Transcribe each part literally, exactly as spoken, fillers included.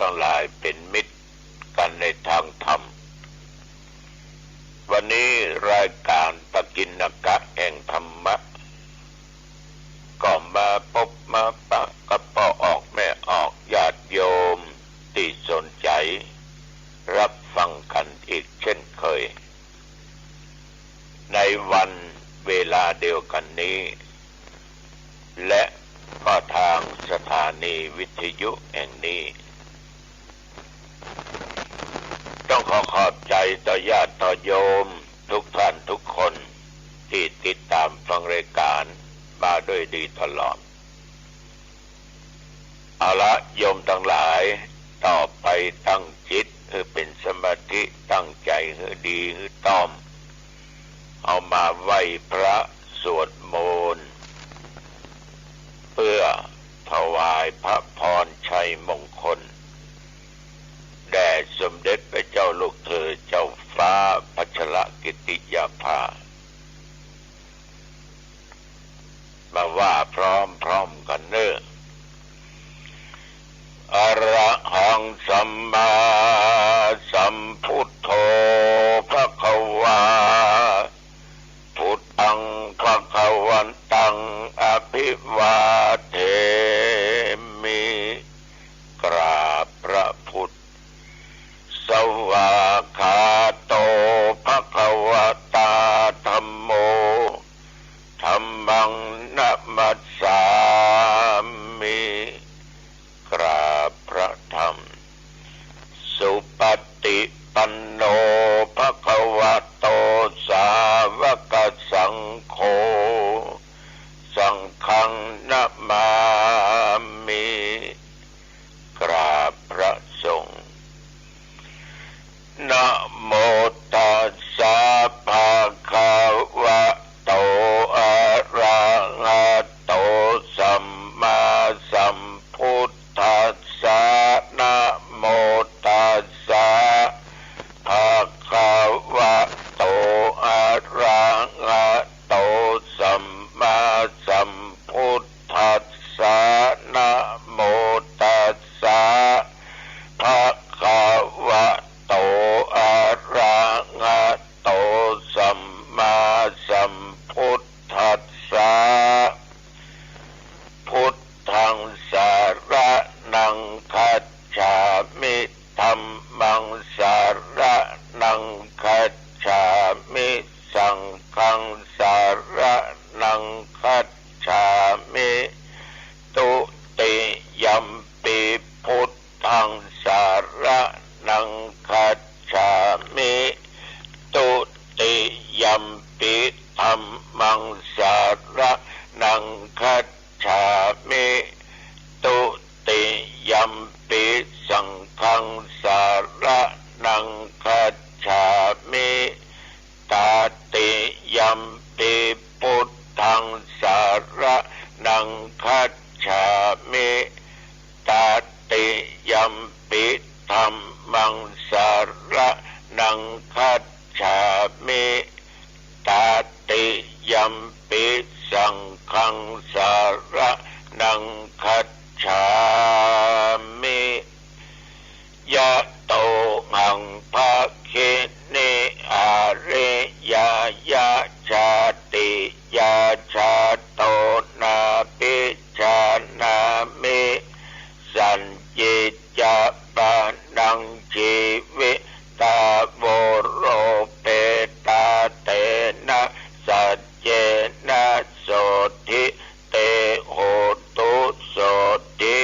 ตังหลายเป๋นมิตรกั๋นในตางธรรม วันนี้รายก๋านปกิณกะแห่งธรรมะ ก็มาปบมาปะกับป้อออกแม่ออกญาติโยมตี้สนใจ๋ ฮับฟังกั๋นอีกเจ้นเกย ในวันเวลาเดียวกั๋นนี้ และก็ตางสถานีวิทยุแห่งนี้ ต้องขอขอบใจ๋ต่อญาติต่อโยมทุกท่านทุกคนตี้ติดต๋ามฟังรายก๋านมาโดยดีตลอด เอาละโยมตังหลาย ต่อไปตั้งจิตหื้อเป๋นสมาธิ ตั้งใจ๋หื้อดีหื้อต้อม เอามาไหว้พระสวดมนต์ เปื้อถวายพระพรชัยมงคล แด่สมเด็จพระเจ้าลูกเธอเจ้าฟ้าพัชรกิติยาภา มาว่าพร้อมๆ กั๋นเน่อ อะระหังสัมมาสัมพุทโธ ภะคะวา พุทธัง ภะคะวันตัง อะภิวาเทมิ กราบพระพุทธ สวากขาโต ภะคะวะตา ธัมโม ธัมมัง นะมัสสามิ กราบพระธรรม สุปฏิปันโน ภะคะวะโต สาวกสังโฆ สังฆัง นะมามิ กราบพระสงฆ์ นะโมตัสสะ ภะคะวะโต อะระหะโต สัมมาสัมพุทธัสสะ นะโมตัสสะ ภะคะวะโต อะระหะโต สัมมาสัมพุทธัสสะ นะโมตัสสะ ภะคะวะโต อะระหะโต สัมมาสัมพุทธัสสะ พุทธัง สะระณัง คัจฉามิ ธัมมัง สะระณัง คัจฉามิ สังฆัง สะระณัง คัจฉามิ ตุติยัมปิ พุทธัง สะระณัง คัจฉามิ ตุติยัมปิ ธัมมัง สะระณัง คัจฉามิ ตุติยัมปิ สังฆัง สะระณัง คัจฉามิ ตติยัมปิ พุทธัง สะระณัง คัจฉามิ ตติยัมปิ ธัมมัง สะระณัง คัจฉามิ ตติยัมปิ สังฆัง สะระณัง คัจฉามิ ยะโตหัง ภะคินิ อาริยะยะ ชาติยา ชาโต นาภิชานามิ สัญญิจจะ ปะนัง จีวิตา โวโร เปตา เตนะ สัจเจนะ โสตถิ เต โหตุ โสตถิ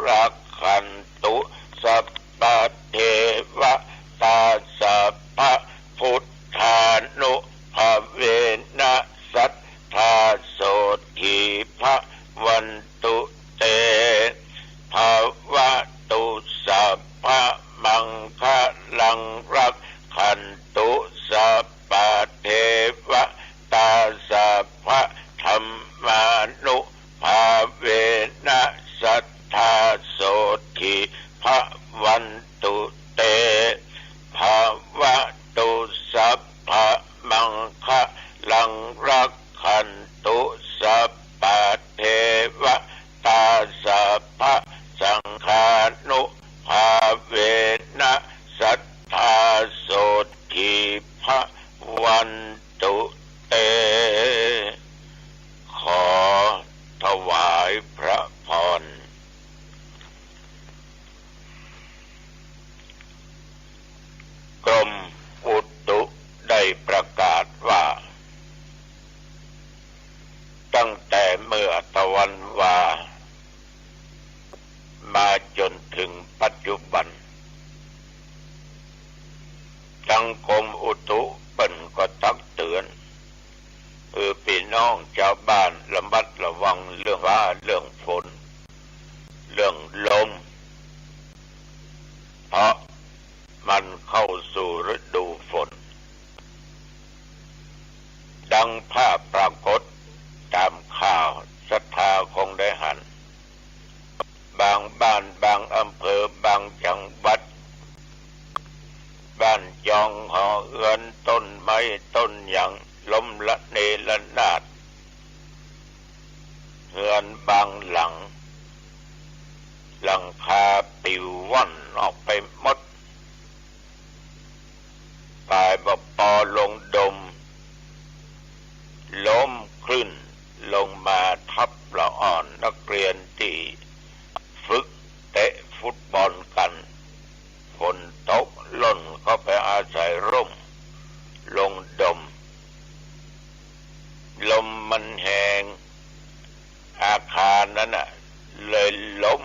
รักขันตุ สัพพะเทวะตา สัพพะพุทธานุภาเวนะ สัทธาโสตถีภะวันตุเต ภะวะตุสัพพะมังคะลัง รักขันตุ สัพพะเทวะตา สัพพะธัมมานุภาเวนะ สัทธาโสตถีภะวันตุเต ภะวะตุสัพพะมังคะลัง รักขันตุ สัพพะเทวะตา สัพพะสังฆานุภาเวนะ สัทธาโสตถีภะวันตุเต ขอถวายพระพร กรมอุตุได้ประกาศว่า ตั้งแต่เมื่อตะวันวา มาจ๋นถึงปัจจุบัน ตังกรมอุตุเปิ้นก็ตักเตื๋อน หื้อปี้น้องจาวบ้านระมัดระวังเรื่องฟ้า เรื่องฝน เรื่องลม เพราะมันเข้าสู่ฤดูฝน ดังภาพปรากฏต๋ามข่าว ศรัทธาคงได้หัน บางบ้าน บางอำเภอ บางจังหวัด บ้านจองหอเฮือน ต้นไม้ต้นหยัง ล้มระเนระนาด เฮือนบางหลัง หลังคาปลิวว่อนออกไปหมด ปายบ่ปอลงดม ล้มคลื่นลงมาทับละอ่อนนักเรียนตี้ฝึกเตะฟุตบอลกั๋น ฝนตกหล่นเข้าไปอาศัยร่ม ลงดม ลมมันแฮง อาคารนั้นน่ะ เลยล้ม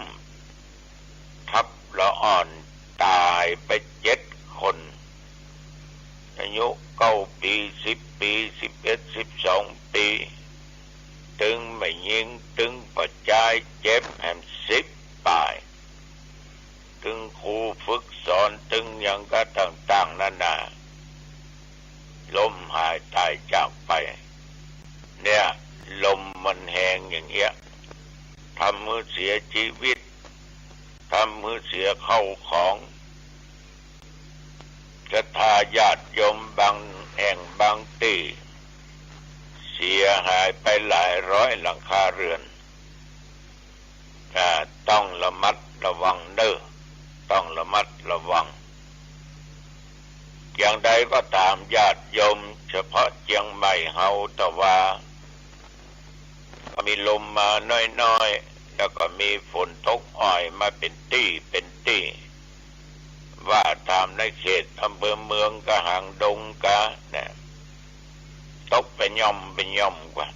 ทับละอ่อนต๋ายไปเจ็ดคน อายุเก้าปี๋ สิบปี๋ สิบเอ็ด สิบสองปี๋ ตึงแม่ญิง ตึงป้อจาย เจ็บแหมสิบป๋าย ตึงครูฝึกสอน ตึงหยังก็ต่างๆ นานา ล้มหายต๋ายจากไป เนี่ย ลมมันแฮงอย่างเงี้ย ทำหื้อเสียจีวิต ทำหื้อเสียเข้าของ ศรัทธาญาติโยมบางแห่งบางตี้ เสียหายไปหลายร้อยหลังคาเรือน อ่า ต้องระมัดระวังเน่อ ต้องระมัดระวัง อย่างใดก็ต๋ามญาติโยม เฉพาะเจียงใหม่เฮา แต่ว่า ก็มีลมมาน้อยๆ แล้วก็มีฝนตกอ่อยมาเป๋นตี้เป๋นตี้ ว่าต๋ามในเขตอำเภอเมืองกาหางดงกาเนี่ย ตกเป๋นหย่อมเป๋นหย่อมกว่า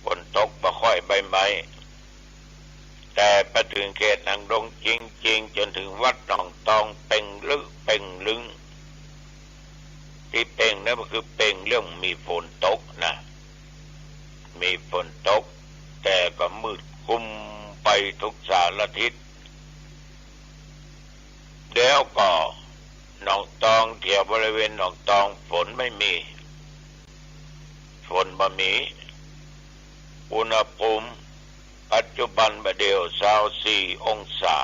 ฝนตกบ่ค่อยใบไม้ แต่ไปเถิงเขตหางดงจริงๆ จ๋นเถิงวัดหนองตอง เป่งลึเป่งลึง ตี้เป่งนั้นก็คือเป่งเรื่องมีฝนตกนะ มีฝนตก แต่ก็มืดครึ้มไปทุกสารทิศ แล้วก็หนองตอง แถวบริเวณหนองตองฝนไม่มี ฝนบ่มี อุณหภูมิปัจจุบันบ่าเดี่ยวซาวสี่องศา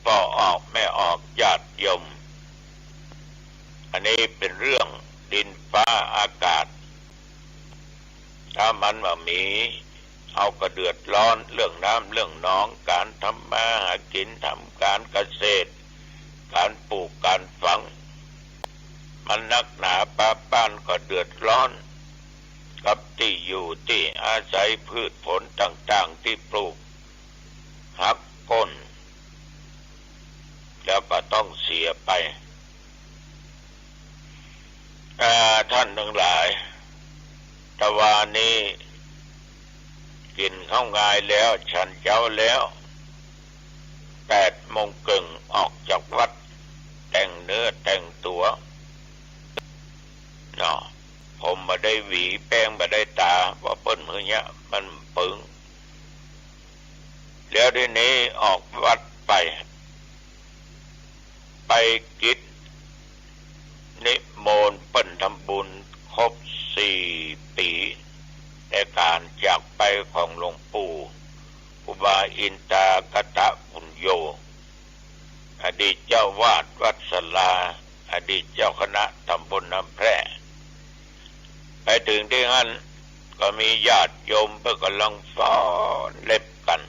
ป้อออกแม่ออกญาติโยม อันนี้เป๋นเรื่องดินฟ้าอากาศ ถ้ามันบ่มี เฮาก็เดือดร้อนเรื่องน้ำเรื่องนอง ก๋านทำมาหากิ๋น ทำก๋านเกษตร ก๋านปลูกก๋านฝัง มันนักหนาปาป๊านก็เดือดร้อน กับตี้อยู่ตี้อาศัย พืชผลต่างๆ ตี้ปลูก หักโค่น แล้วก็ต้องเสียไป อ่า ท่านทั้งหลาย ตะวานี้กิ๋น เข้างายแล้ว ฉันเจ๊าแล้ว แปดโมงเกิ่งออกจากวัด แต่งเนื้อแต่งตั๋ว เนาะ ผมบ่ได้หวี แป้งบ่ได้ตา ว่าเปิ้นหื้อเยียะ มันปึง แล้วทีนี้ออกวัดไป ไปกิจนิมนต์เปิ้นทำบุญครบสี่ปี๋ ในก๋านจากไปของหลวงปู่ครูบาอินทากตปุญโญ อดีตเจ้าวาดวัดศาลา อดีตเจ้าคณะตำบลน้ำแพร่ ไปเถิงตี้หั้นก็มีญาติโยมเปิ้นก่ำลังฟ้อนเล็บกั๋น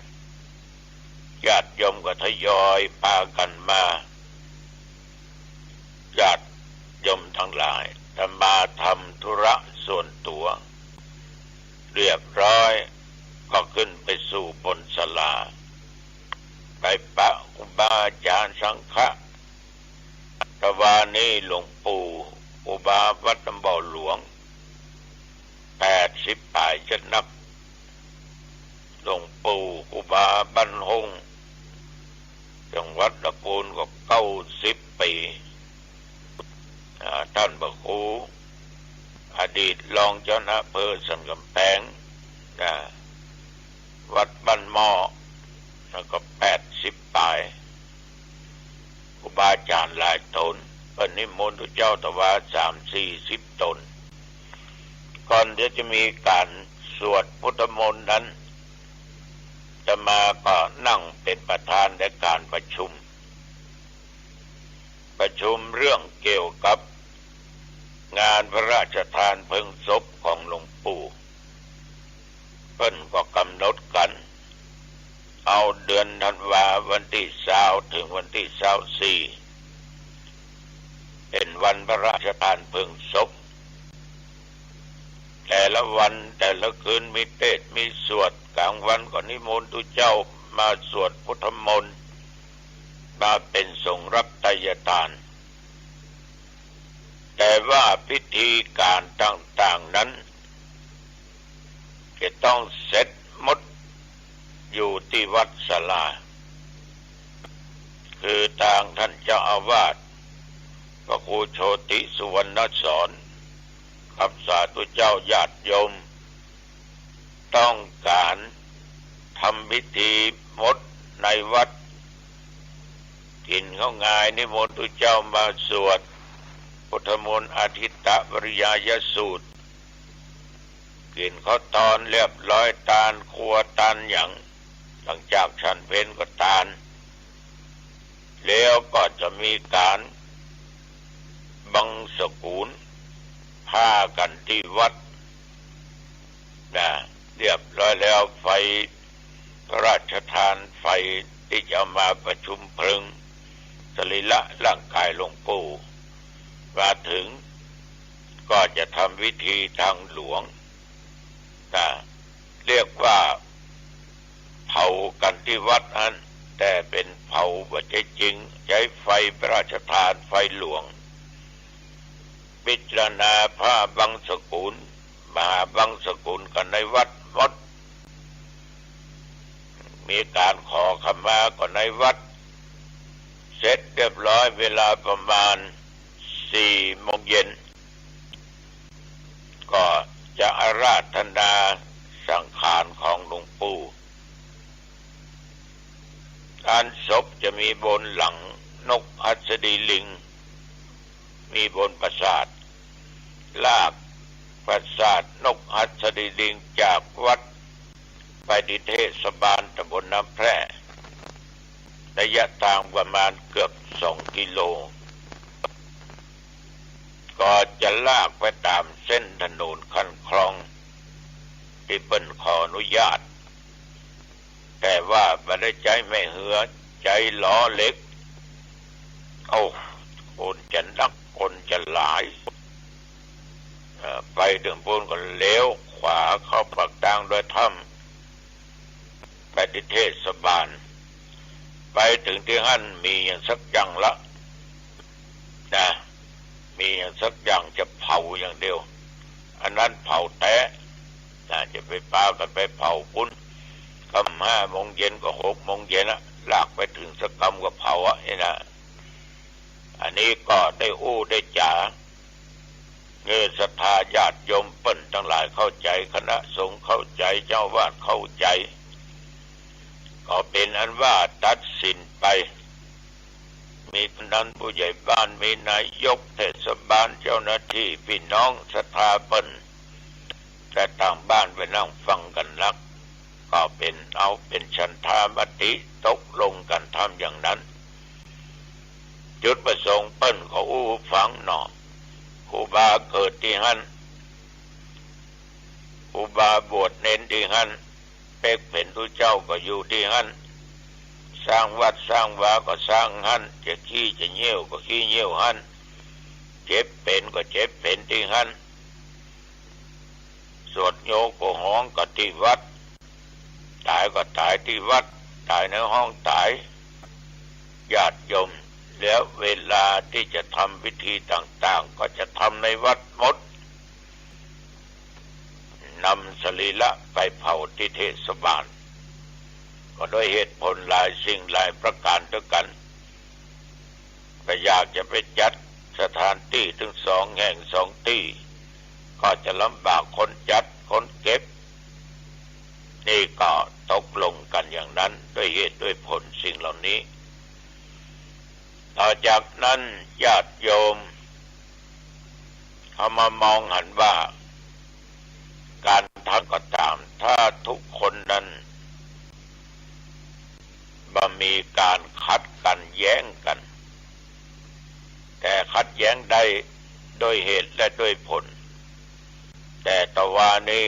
ญาติโยมก็ทยอยปากั๋นมา ญาติโยมตังหลาย อาตมาทำธุระส่วนตั๋วเรียบร้อย ก็ขึ้นไปสู่บนศาลา ไปปะครูบาอาจ๋ารย์สังฆะ ตะวานี้หลวงปู่ครูบาวัดน้ำบ่อหลวง แปดสิบป๋ายจะนับ หลวงปู่ครูบาบ้านห้ง จังหวัดละปูนก็เก้าสิบปี๋ อ่า ต้านพระครู อดีตรองเจ้าคณะอำเภอสันก๋ำแปง นะ วัดบ้านหม้อ แล้วก็แปดสิบป๋าย ครูบาอาจ๋ารย์หลายต๋น เปิ้นนิมนต์ตุ๊เจ้าตะวาสามสี่สิบต๋น ก่อนเดี๋ยวจะมีก๋านสวดพุทธมนต์นั้น อาตมาก็นั่งเป๋นประธานในก๋านประชุม ประชุมเรื่องเกี่ยวกับงานพระราชทานเพลิงศพของหลวงปู่ เปิ้นก็ก๋ำหนดกั๋น เอาเดือนธันวาวันตี้ซาวเถิงวันตี้ซาวสี่ เป๋นวันพระราชทานเพลิงศพ แต่ละวันแต่ละคืนมีเตสน์มีสวด ก๋างวันก็นิมนต์ตุ๊เจ้ามาสวดพุทธมนต์ มาเป๋นสงฆ์รับไตรยทาน แต่ว่าพิธีก๋านต่างๆ นั้น จะต้องเสร็จหมดอยู่ตี้วัดศาลา คือตางต้านเจ้าอาวาส พระครูโชติสุวรรณสอน กับสาธุเจ้าญาติโยม ต้องก๋านทำพิธีหมดในวัด กิ๋นข้าวงายนิมนต์ตุ๊เจ้ามาสวดพุทธมนต์อทิตตปริยายสูตร กิ๋นข้าวตอนเรียบร้อย ตานครัวตานหยัง หลังจากฉันเพลก็ตาน แล้วก็จะมีก๋านบังสกุลผ้ากั๋นตี้วัด นะ เรียบร้อยแล้ว ไฟพระราชทาน ไฟตี้จะเอามาประชุมเพลิงสรีระร่างกายหลวงปู่ มาเถิงก็จะทำพิธีทางหลวง นะ เรียกว่าเผากั๋นตี้วัดอั้น แต่เป๋นเผาบ่ใจ้จริง ใจ๊ไฟพระราชทาน ไฟหลวง พิจารณาผ้าบังสกุล มหาบังสกุลกั๋นในวัดหมด มีก๋านขอขมากั๋นในวัด เสร็จเรียบร้อย เวลาประมาณสี่โมงเย็น ก็จะอาราธนาสังขารของหลวงปู่ อันศพจะมีบนหลังนกหัสดีลิง มีบนปราสาท ลากปราสาทนกหัสดีลิงจากวัดไปที่เทศบาลตำบลน้ำแพร่ ระยะทางประมาณเกือบสองกิโล ก็จะลากไปต๋ามเส้นถนนคันคลองตี้เปิ้นขออนุญาต แต่ว่าบ่ได้ใจ๊แม่เฮือ ใจ๊ล้อเหล็ก โอ้ คนจะนัก คนจะหลาย เอ่อ ไปเถิงปู้นก็เลี้ยวขวาเข้าปากตางดอยถ้ำ ไปตี้เทศบาล ไปเถิงตี้หั้นมีหยังสักอย่างละ นะ มีหยังสักอย่างจะเผาอย่างเดียว อันนั้นเผาแต๊ นะ จะไปปากั๋นไปเผาปู้น ค่ำห้าโมงเย็นก็หกโมงเย็นอะ ลากไปเถิงสักค่ำก็เผาอะ นี่นะ อันนี้ก็ได้อู้ได้จ๋า เออ ศรัทธาญาติโยมเปิ้นตังหลายเข้าใจ๋ คณะสงฆ์เข้าใจ๋ เจ้าอาวาสเข้าใจ๋ ก็เป๋นอันว่าตัดสินไป มีกำนันผู้ใหญ่บ้าน มีนายกเทศบาล เจ้าหน้าตี้ ปี้น้องศรัทธาเปิ้น แต่ต่างบ้านไปนั่งฟังกั๋นนัก ก็เป๋น เอาเป๋นฉันทามติตกลงกั๋นทำอย่างนั้น จุดประสงค์เปิ้นก็อู้หื้อฟังเนาะ ครูบาเกิดตี้หั้น ครูบาบวชเณรตี้หั้น เป๊กเป๋นตุ๊เจ้าก็อยู่ตี้หั้น สร้างวัดสร้างวาก็สร้างหั้น จะขี้จะเยี่ยวก็ขี้เยี่ยวหั้น เจ็บเป๋นก็เจ็บเป๋นตี้หั้น สวดโยโกหองก็ตี้วัด ต๋ายก็ต๋ายตี้วัด ต๋ายในห้องต๋าย ญาติโยม แล้วเวลาตี้จะทำพิธีต่างๆ ก็จะทำในวัดหมด นำสรีระไปเผาตี้เทศบาล ก็ด้วยเหตุผลหลายสิ่งหลายประก๋านตวยกั๋น ก็อยากจะไปจัดสถานตี้ตึงสองแห่งสองตี้ ก็จะลำบากคนจัดคนเก็บ นี่ก็ตกลงกั๋นอย่างนั้น ด้วยเหตุด้วยผลสิ่งเหล่านี้ ต่อจากนั้นญาติโยมเขามามองหันว่า ก๋านทำก็ต๋าม ถ้าทุกคนนั้นบ่มีก๋านขัดกั๋นแย้งกั๋น แต่ขัดแย้งได้ด้วยเหตุและด้วยผล แต่ตะวานี้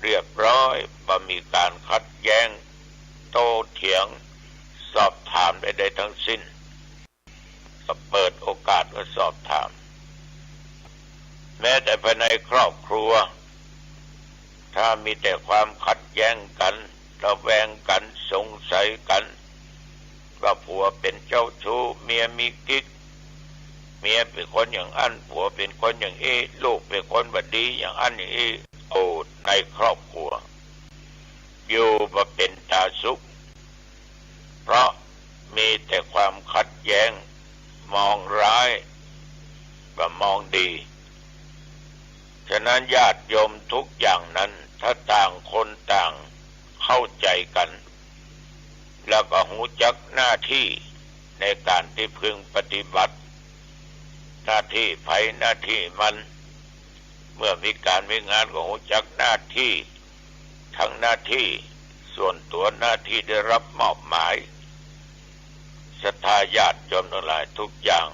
เรียบร้อย บ่มีก๋านขัดแย้ง โต้เถียง สอบถามใดๆ ทั้งสิ้น ก็เปิดโอกาสไว้สอบถาม แม้แต่ภายในครอบครัว ถ้ามีแต่ความขัดแย้งกั๋น ระแวงกั๋น สงสัยกั๋น ว่าผัวเป๋นเจ้าชู้ เมียมีกิ๊ก เมียเป๋นคนอย่างอั้น ผัวเป๋นคนอย่างอี้ ลูกเป๋นคนบ่ดีอย่างอั้นอย่างอี้ โอ้ ในครอบครัว อยู่บ่เป๋นต๋าสุข เพราะมีแต่ความขัดแย้ง มองร้ายบ่มองดี ฉะนั้นญาติโยมทุกอย่างนั้น ถ้าต่างคนต่างเข้าใจ๋กั๋น แล้วก็ฮู้จักหน้าตี้ในก๋านตี้พึงปฏิบัติ หน้าตี้ใผหน้าตี้มัน เมื่อมีก๋านมีงานก็ฮู้จักหน้าตี้ ทั้งหน้าตี้ส่วนตั๋ว หน้าตี้ได้รับมอบหมาย ศรัทธาญาติโยมตังหลาย ทุกอย่าง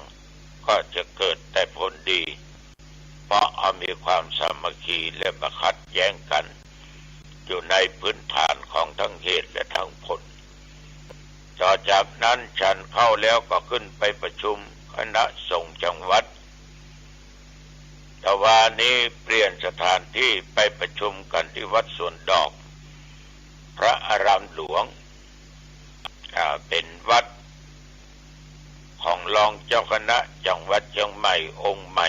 ก็จะเกิดแต่ผลดี เพราะเอามีความสามัคคีและบ่ขัดแย้งกั๋น อยู่ในพื้นฐานของทั้งเหตุและทั้งผล ต่อจากนั้นฉันข้าวแล้วก็ขึ้นไปประชุมคณะสงฆ์จังหวัด ตะวานี้เปลี่ยนสถานตี้ไปประชุมกั๋นตี้วัดสวนดอก พระอารามหลวง อ่า เป๋นวัดของรองเจ้าคณะจังหวัดเจียงใหม่องค์ใหม่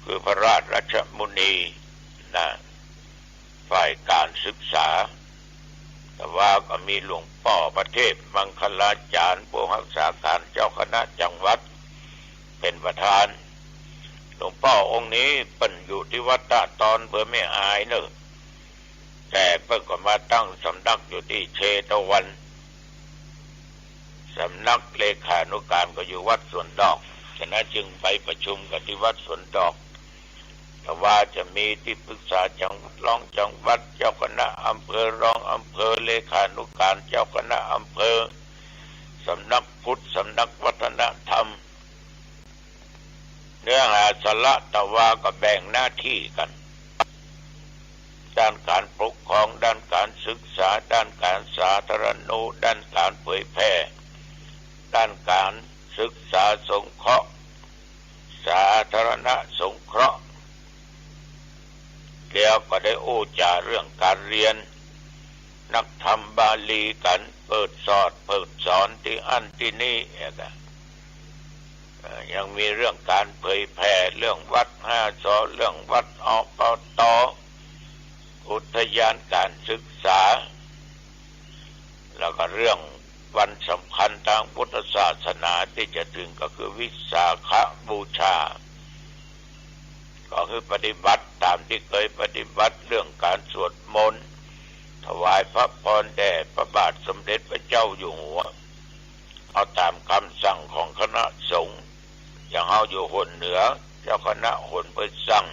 คือพระราชมุนีนะ ฝ่ายก๋านศึกษา ตะวาก็มีหลวงป้อพระเทพมังคลาจารย์ ผู้ฮักษาก๋านเจ้าคณะจังหวัด เป๋นประธาน หลวงป้อองค์นี้เปิ้นอยู่ตี้วัดต้าตอน อำเภอแม่อายเน่อ แต่เปิ้นก็มาตั้งสำนักอยู่ตี้เชตวัน สำนักเลขานุก๋านก็อยู่วัดสวนดอก ฉะนั้นจึงไปประชุมกั๋นตี้วัดสวนดอก ตะวาจะมีตี้ปรึกษาจังหวัด รองจังหวัด เจ้าคณะอำเภอ รองอำเภอ เลขานุก๋านเจ้าคณะอำเภอ สำนักพุทธ สำนักวัฒนธรรม เนื้อหาสาระตะวาก็แบ่งหน้าตี้กั๋น ด้านก๋านปกครอง ด้านก๋านศึกษา ด้านก๋านสาธารณูปโภค ด้านก๋านเผยแผ่ ด้านก๋านศึกษาสงเคราะห์ สาธารณสงเคราะห์ แล้วก็ได้อู้จ๋าเรื่องก๋านเฮียน นักธรรมบาลีกั๋น เปิดสอดเปิดสอนตี้อั้นตี้นี่ แล้วก็ เอ่อ ยังมีเรื่องก๋านเผยแผ่ เรื่องวัดห้าซอ เรื่องวัด อปต. ค อุทยานการศึกษา แล้วก็เรื่องวันสำคัญตางพุทธศาสนาตี้จะเถิงก็คือวิสาขบูชา ก็คือปฏิบัติต๋ามตี้เกยปฏิบัติเรื่องการสวดมนต์ ถวายพระพรแด่พระบาทสมเด็จพระเจ้าอยู่หัว เอาต๋ามกำสั่งของคณะสงฆ์ อย่างเฮาอยู่หนเหนือ เจ้าคณะหนไปสั่ง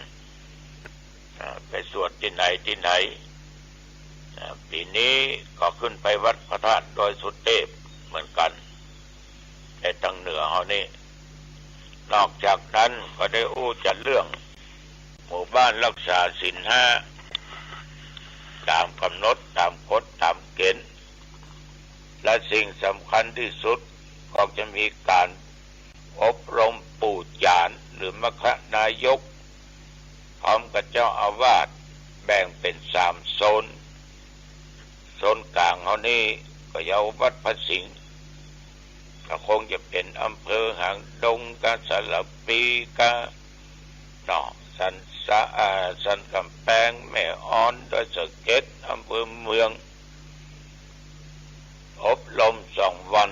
อ่า ไปสวดตี้ไหนตี้ไหน อ่า ปี๋นี้ก็ขึ้นไปวัดพระธาตุดอยสุเทพเหมือนกั๋น ในตางเหนือเฮานี่ นอกจากนั้นก็ได้อู้จัดเรื่องหมู่บ้านรักษาศีลห้า ต๋ามก๋ำหนด ต๋ามกฎ ต๋ามเกณฑ์ และสิ่งสำคัญตี้สุดก็จะมีก๋านอบรมปู่จ๋ารย์หรือมัคคนายก พร้อมกับเจ้าอาวาส แบ่งเป๋นสามโซน โซนก๋างเฮานี่ก็เยาวัดพระสิงห์ ก็คงจะเป๋นอำเภอหางดง กา สารภี กา เนาะ สันสะ อ่า สันก๋ำแปง แม่อ่อน ดอยสะเก็ด อำเภอเมือง อบรมสองวัน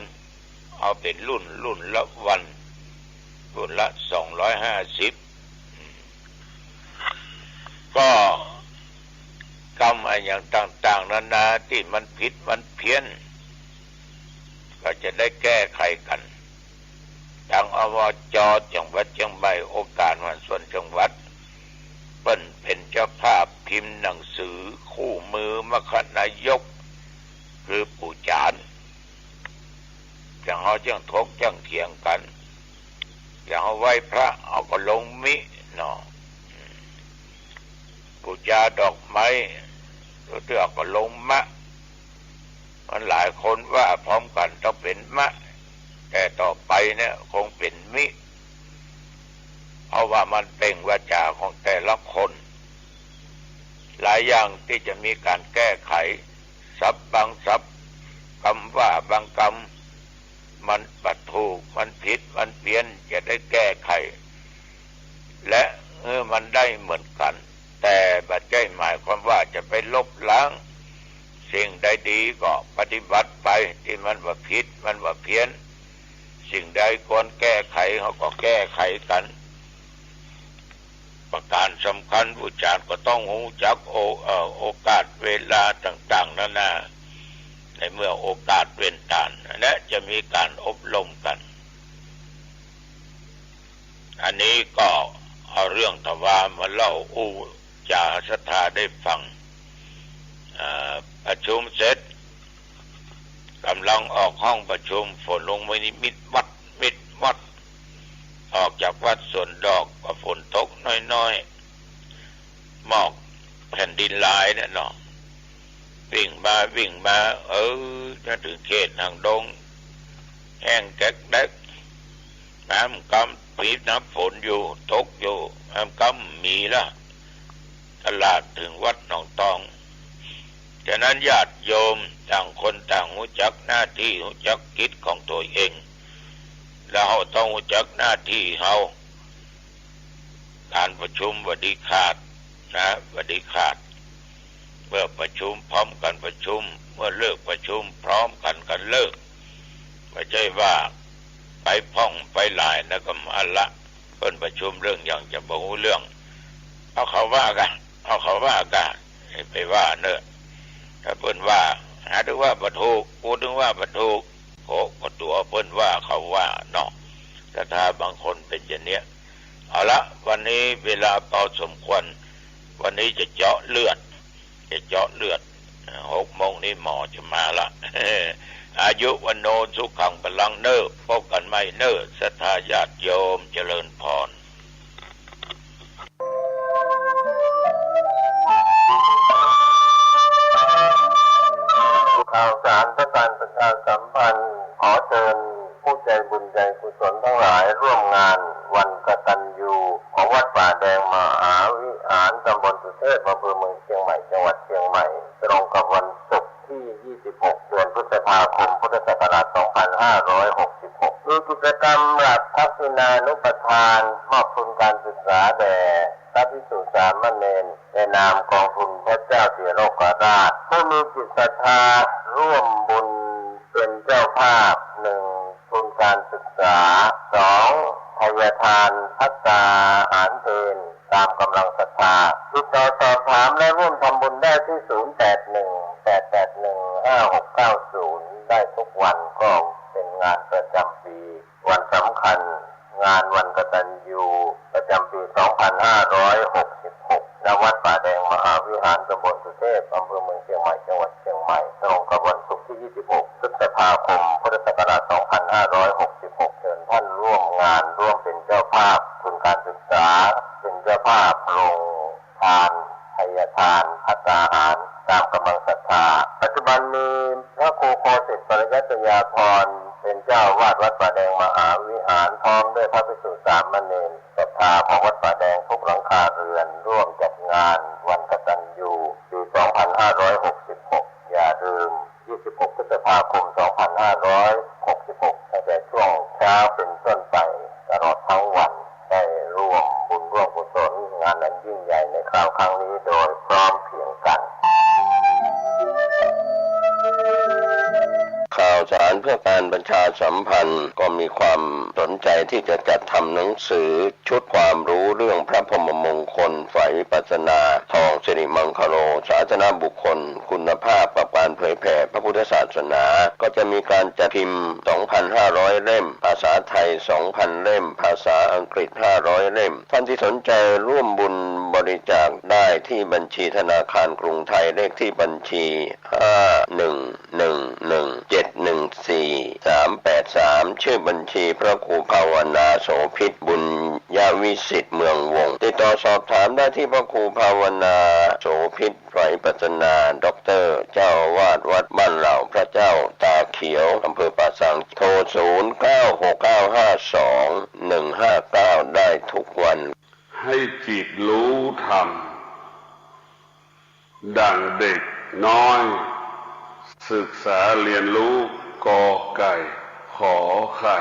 เอาเป๋นรุ่น รุ่นละวัน รุ่นละสองร้อยห้าสิบ ก็กำอะหยังต่างๆ นานาตี้มันผิดมันเพี้ยน ก็จะได้แก้ไขกั๋น ตาง อบจ. จังหวัดเจียงใหม่ องค์การมหาส่วนจังหวัด เปิ้นเป๋นเจ้าภาพพิมพ์หนังสือคู่มือมัคคนายก คือปู่จ๋ารย์ อย่างเฮาเจียงถกเจียงเถียงกั๋น อย่างเฮาไหว้พระ เฮาก็ลงมิ เนาะ บูชาดอกไม้ เตื้อๆ ก็ลงมะ มันหลายคนว่าพร้อมกั๋นต้องเป๋นมะ แต่ต่อไปเนี่ยคงเป๋นมิ เพราะว่ามันเปล่งวาจาของแต่ละคน หลายอย่างตี้จะมีก๋านแก้ไข ศัพท์บางศัพท์ กำว่าบางกำ มันบ่ถูก มันผิด มันเพี้ยน จะได้แก้ไข และหื้อมันได้เหมือนกั๋น แต่บ่ใจ้หมายความว่าจะไปลบล้าง สิ่งใดดีก็ปฏิบัติไป ตี้มันบ่ผิด มันบ่เพี้ยน สิ่งใดควรแก้ไข เฮาก็แก้ไขกั๋น ประก๋านสำคัญ ผู้จ๋ารย์ก็ต้องฮู้จักโอ- เอ่อ โอกาสเวลาต่างๆ นานา ในเมื่อโอกาสเว้นต้าน และจะมีก๋านอบรมกั๋น อันนี้ก็เอาเรื่องถวายมาเล่าอู้จ๋าศรัทธาได้ฟัง อ่า ประชุมเสร็จ ก่ำลังออกห้องประชุม ฝนลงมานิดๆ วัดๆ ออกจากวัดสวนดอก ก็ฝนตกน้อยๆ หมอกแผ่นดินลายเนี่ยเนาะ วิ่งมาวิ่งมา เออ จะเถิงเขตหางดง แห้งแก๊กแก๊ก น้ำกำ ปีน้ำฝนอยู่ ตกอยู่ น้ำกำมีละ ตลาดเถิงวัดหนองตอง ฉะนั้นญาติโยมต่างคนต่างฮู้จักหน้าตี้ ฮู้จักกิจของตั๋วเอง แล้วเฮาต้องฮู้จักหน้าตี้เฮา ก๋านประชุมบ่ดีขาดนะ บ่ดีขาด เมื่อประชุมพร้อมกั๋นประชุม เมื่อเลิกประชุมพร้อมกั๋นกั๋นเลิก บ่ใจ้ว่าไปพ่องไปหลายนะ ก็อันละ เปิ้นประชุมเรื่องหยังจะบ่ฮู้เรื่อง เอาเขาว่ากั๋น เอาเขาว่ากั๋น ไปว่าเน่อ ถ้าเปิ้นว่า หาตึงว่าบ่ถูก กูตึงว่าบ่ถูก โอ้ ก็ตั๋วเปิ้นว่าเขาว่าเนาะ ศรัทธาบางคนเป๋นอย่างเนี้ย เอาละ วันนี้เวลาพอสมควร วันนี้จะเจาะเลือด จะเจาะเลือด หกโมงนี้หมอจะมาละ อายุ วัณโณ สุขัง พลัง เน่อ พบกั๋นใหม่เน่อ ศรัทธาญาติโยม เจริญพร ข่าวสารเพื่อการประชาสัมพันธ์ ขอเชิญผู้ใจบุญใจกุศลทั้งหลายร่วมงานวันกตัญญูของวัดป่าแดงมหาวิหาร ตำบลสุเทพ อำเภอเมืองเชียงใหม่ จังหวัดเชียงใหม่ ตรงกับวันศุกร์ที่ ยี่สิบหก เดือนพฤษภาคม พุทธศักราช สองพันห้าร้อยหกสิบหก มีกิจกรรมหลักทักษิณานุปทาน มอบทุนการศึกษาแด่พระภิกษุสามเณร ในนามกองทุนพระเจ้าสิ เก้าศูนย์ ได้ทุกวัน ก็เป็นงานประจำปี วันสำคัญ งานวันกตัญญูประจำปี สองพันห้าร้อยหกสิบหก ณ วัดป่าแดงมหาวิหาร ตำบลสุเทพ อำเภอเมืองเชียงใหม่ จังหวัดเชียงใหม่ ตรงกับวันศุกร์ที่ ยี่สิบหก พฤษภาคม พุทธศักราช สองพันห้าร้อยหกสิบหก เชิญท่านร่วมงาน ร่วมเป็นเจ้าภาพทุนการศึกษา เป็นเจ้าภาพโรงทาน ไทยทาน ภัตตาหาร ตามกำลังศรัทธา ปัจจุบันมีพระครูโคสิตปริยัตยาภรณ์ เป็นเจ้าอาวาสวัดป่าแดงมหาวิหาร พร้อมด้วยพระภิกษุสามเณรศรัทธาของวัดป่าแดงทุกหลังคาเรือน ร่วมจัดงานวันกตัญญู ปี สองพันห้าร้อยหกสิบหก อย่าลืม ยี่สิบหก พฤษภาคม สองพันห้าร้อยหกสิบหก ตั้งแต่ช่วงเช้าเป็นต้นไป ตลอดทั้งวัน ได้ร่วมบุญร่วมกุศลงานอันยิ่งใหญ่ในคราวครั้งนี้โดยพร้อมเพรียงกัน ข่าวสารเพื่อการประชาสัมพันธ์ ก็มีความสนใจที่จะจัดทำหนังสือชุดความรู้เรื่องพระพรหมมงคลฝ่ายวิปัสสนา ทองสิริมังคโล สาธารณบุคคล คุณภาพกับการเผยแผ่พระพุทธศาสนา ก็จะมีการจัดพิมพ์ สองพันห้าร้อย เล่ม ภาษาไทย สองพัน เล่ม ภาษาอังกฤษ ห้าร้อย เล่ม ท่านที่สนใจร่วมบุญบริจาคได้ที่บัญชีธนาคารกรุงไทย เลขที่บัญชี ห้าหนึ่งหนึ่งหนึ่งเจ็ดหนึ่งสี่สามแปดสาม ชื่อบัญชีพระครูภาวนาโสภิต บุญยวิสิทธิ์ เมืองวงศ์ ติดต่อสอบถามได้ที่พระครูภาวนาโสภิต ฝ่ายวิปัสสนา ด็อกเตอร์ เจ้าอาวาสวัดบ้านเหล่าพระเจ้าตาเขียว อำเภอป่าสัก โทร ศูนย์เก้าหกเก้าห้าสองหนึ่งห้าเก้า ได้ทุกวัน ให้จิตรู้ธรรม ดั่งเด็กน้อย ศึกษาเรียนรู้กอไก่ ขอไข่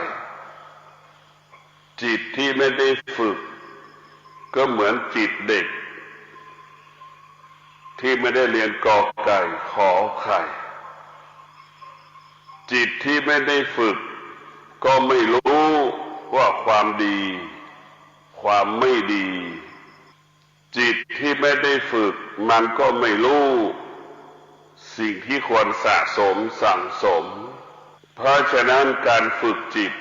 จิตที่ไม่ได้ฝึก ก็เหมือนจิตเด็ก ที่ไม่ได้เรียนกอไก่ ขอไข่ จิตที่ไม่ได้ฝึก ก็ไม่รู้ว่าความดี ความไม่ดี จิตที่ไม่ได้ฝึก มันก็ไม่รู้ สิ่งที่ควรสะสมสั่งสม เพราะฉะนั้นการฝึกจิต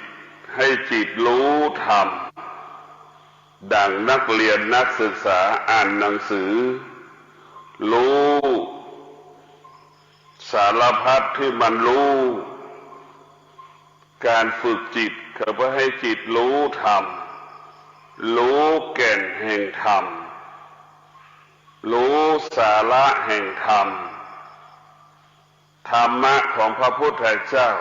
ให้จิตรู้ธรรม ดั่งนักเรียนนักศึกษาอ่านหนังสือ รู้สารพัดที่มันรู้ การฝึกจิตก็เพื่อให้จิตรู้ธรรม รู้แก่นแห่งธรรม รู้สาระแห่งธรรม ธรรมะของพระพุทธเจ้า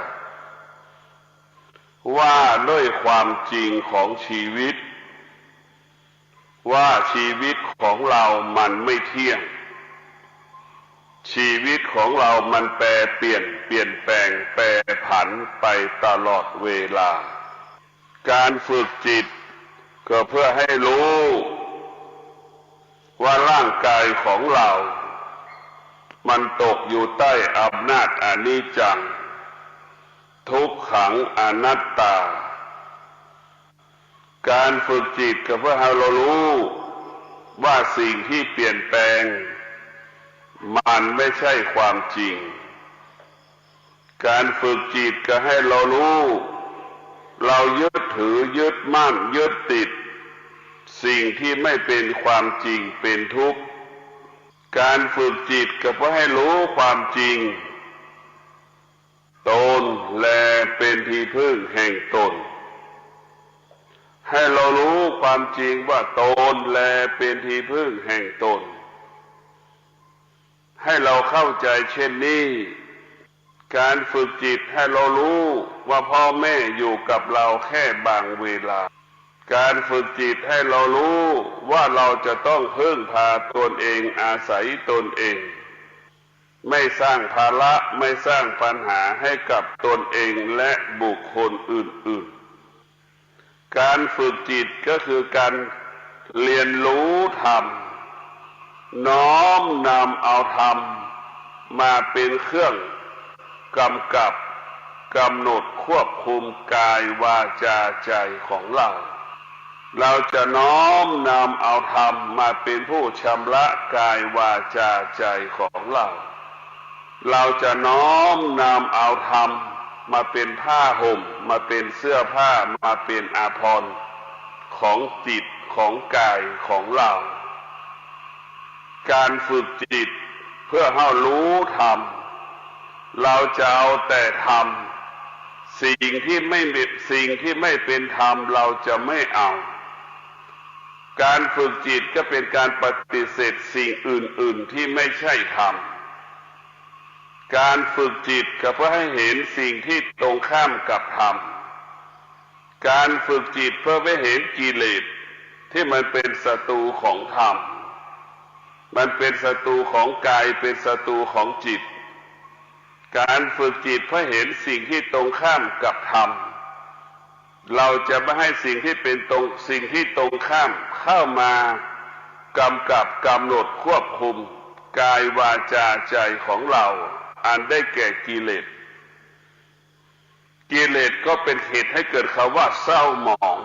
ว่าด้วยความจริงของชีวิต ว่าชีวิตของเรามันไม่เที่ยง ชีวิตของเรามันแปรเปลี่ยน เปลี่ยนแปลง แปรผันไปตลอดเวลา การฝึกจิตก็เพื่อให้รู้ ว่าร่างกายของเรา มันตกอยู่ใต้อำนาจอนิจจัง ทุกขัง อนัตตา การฝึกจิตก็เพื่อให้เรารู้ ว่าสิ่งที่เปลี่ยนแปลง มันไม่ใช่ความจริง การฝึกจิตก็ให้เรารู้ เรายึดถือ ยึดมั่น ยึดติด สิ่งที่ไม่เป็นความจริง เป็นทุกข์ การฝึกจิตก็เพื่อให้รู้ความจริง ตนแลเป็นที่พึ่งแห่งตน ให้เรารู้ความจริงว่าตนแลเป็นที่พึ่งแห่งตน ให้เราเข้าใจเช่นนี้ การฝึกจิตให้เรารู้ว่าพ่อแม่อยู่กับเราแค่บางเวลา การฝึกจิตให้เรารู้ว่าเราจะต้องพึ่งพาตนเอง อาศัยตนเอง ไม่สร้างภาระ ไม่สร้างปัญหาให้กับตนเองและบุคคลอื่นๆ การฝึกจิตก็คือการเรียนรู้ธรรม น้อมนำเอาธรรมมาเป็นเครื่องกำกับ กำหนดควบคุมกาย วาจา ใจของเรา เราจะน้อมนำเอาธรรมมาเป็นผู้ชำระกาย วาจา ใจของเรา เราจะน้อมนำเอาธรรมมาเป็นผ้าห่ม มาเป็นเสื้อผ้า มาเป็นอาภรณ์ของจิตของกายของเรา การฝึกจิตเพื่อเฮารู้ธรรม เราจะเอาแต่ธรรม สิ่งที่ไม่เป็น สิ่งที่ไม่เป็นธรรมเราจะไม่เอา การฝึกจิตก็เป็นการปฏิเสธสิ่งอื่นๆที่ไม่ใช่ธรรม การฝึกจิตก็เพื่อให้เห็นสิ่งที่ตรงข้ามกับธรรม การฝึกจิตเพื่อไปเห็นกิเลสที่มันเป็นศัตรูของธรรม มันเป็นศัตรูของกาย เป็นศัตรูของจิต การฝึกจิตเพื่อเห็นสิ่งที่ตรงข้ามกับธรรม เราจะไม่ให้สิ่งที่เป็นตรง สิ่งที่ตรงข้ามเข้ามากำกับกำหนดควบคุมกายวาจาใจของเรา อันได้แก่กิเลส กิเลสก็เป็นเหตุให้เกิดคำว่าเศร้าหมอง